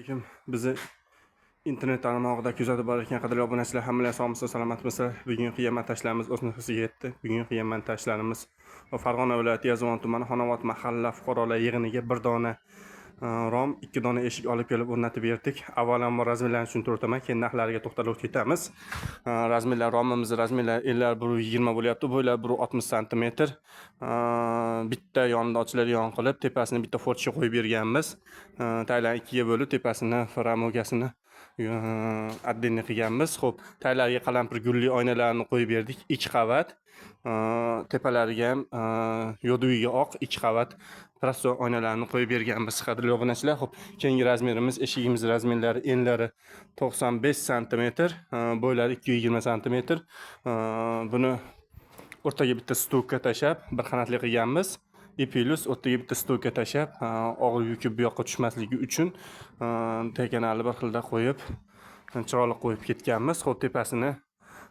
Alaykum. Bizni internet tarmog'ida kuzatib borayotgan qadrli obunachilar, hammalar sog'misizlar, salomatmisizlar? Bugungi qilgan montajlarimiz o'z nuqtasiga yetdi. Bugungi qilgan montajlarimiz Farg'ona viloyati, Yozyovon tumani, Xonobod mahalla fuqarolar yig'iniga bir dona rom, ikki dona eshik olib kelib o'rnatib berdik. Avvalambor размер larni tushuntirib o'taman, keyin narxlariga to'xtalib o'tib ketamiz. Размер lar, romimiz размер lar enlari 1,20 bo'lyapti, bo'ylari 1,60 santimetr. Bitta yonida ochiladigan qilib, tepasini bitta форточка qo'yib berganmiz. Taglarini ikkiga bo'lib, tepasini фрамуга sini отдельно qilganmiz. Xo'p, taglariga qalampir gulli oynalarni qo'yib berdik, ikki qavat. Tepalariga ham yoduviga oq ikki qavat простой oynalarni qo'yib berganmiz, qadrli obunachilar. Xo'p, keyingi размер imiz, eshigimiz размер lari: enlari 95 santimetr, bo'ylari 220 santimetr. Buni o'rtaga bitta стойка tashlab, bir qanotli qilganmiz. И плюс o'rtaga bitta стойка tashlab, og'ir yuki bu yoqqa tushmasligi uchun tekanali bir xilda qo'yib, chiroyli qo'yib ketganmiz. Xo'p, tepasini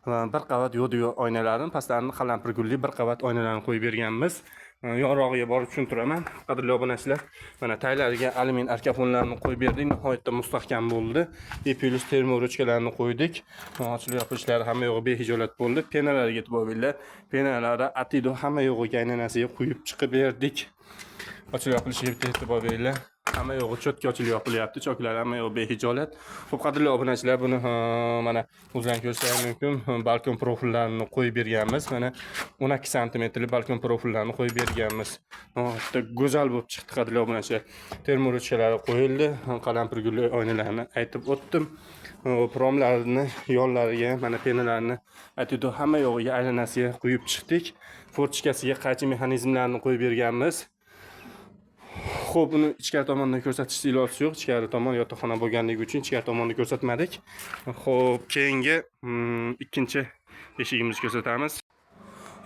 bir qavat yo'di oynalarini, pastlarini qalampir gulli bir qavat oynalarni qo'yib berganmiz. Yonrog'iga borib tushuntiraman, qadrli obunachilar. Mana, taglariga alyumin arkafonlarni qo'yib berdik, nihoyatda mustahkam bo'ldi. И плюс терморучка larni qo'ydik. Ochilib yopilishlari hamma yo'g'i behijolat bo'ldi. Пена larga e'tibor beringlar. Пена lari atido hamma yo'g'iga, aylanasiga quyib chiqib berdik. Ochilib yopilishiga bitta e'tibor beringlar. Hamma yo'g'i чётко ochilib yopilyapti, choklar hamma yo'g'i behijolat. Xo'p, qadrli obunachilar, buni, mana, o'zlaring ko'rishlaring mumkin, balkon profillarini qo'yib berganmiz. Mana, 12 santimetrli balkon profillarini qo'yib berganmiz. Nihoyatda go'zal bo'lib chiqdi, qadrli obunachilar. Терморучка lari qo'yildi, qalampir gulli oynalarni aytib o'tdim. Xo'p, romlarni yonlariga mana пена larni aytib, hamma yo'g'iga aylanasiga quyib chiqdik. Форточка siga qaychi mexanizmlarini qo'yib berganmiz. Xo'p, uni ichkari tomondan ko'rsatishni iloji yo'q. Ichkari tomon yotoqxona bo'lganligi uchun ichkari tomonni ko'rsatmadik. Xo'p, keyingi ikkinchi eshigimizni ko'rsatamiz.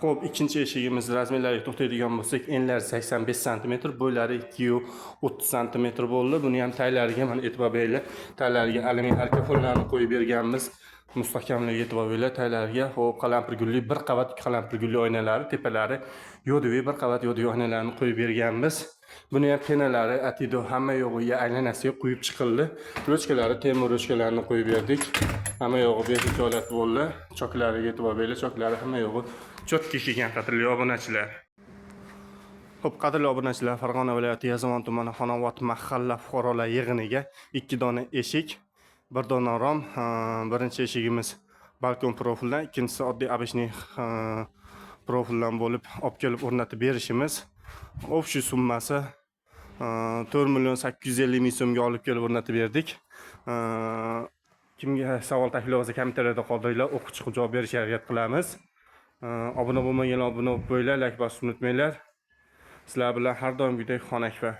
Xo'p, ikkinchi eshigimiz размер lariga to'xtaydigan bo'lsak, enlari 85 sm, bo'ylari 230 sm bo'ldi. Buni ham taglariga mana e'tibor beringlar. Taglariga alyumin arkafonlarni qo'yib berganmiz. Mustahkamligiga e'tibor beringlar taglariga. Xo'p, qalampir gulli bir qavat qalampir gulli oynalari, tepalari yo'diviy bir qavat yo'diviy oynalarni qo'yib berganmiz. Buni ham пена lari atido hamma yo'g'iga aylanasiga quyib chiqildi. Ruchkalari temir ruchkalarni qo'yib berdik. Hamma yo'g'i behijolat bo'ldi. Choklariga e'tibor beringlar, choklari hamma yo'g'i чётко kelgan, qadrli obunachilar. Xo'p, qadrli obunachilar, Farg'ona viloyati, Yozyovon tumani, Xonobod mahalla fuqarolar yig'iniga ikki dona eshik, bir dona rom. Birinchi eshigimiz balkon profildan, ikkinchisi oddiy обычный profildan bo'lib olib kelib o'rnatib berishimiz. Общий summasi 4 million 850 ming so'mga olib kelib o'rnatib berdik. Kimga savol, taklif bo'lsa, kommentariyada qoldiringlar, o'qib chiqib javob berishga harakat qilamiz. Obuna bo'lmaganlar obuna bo'lib qo'yinglar, layk bosishni unutmanglar. Sizlar bilan har doimgidek Xonakbar.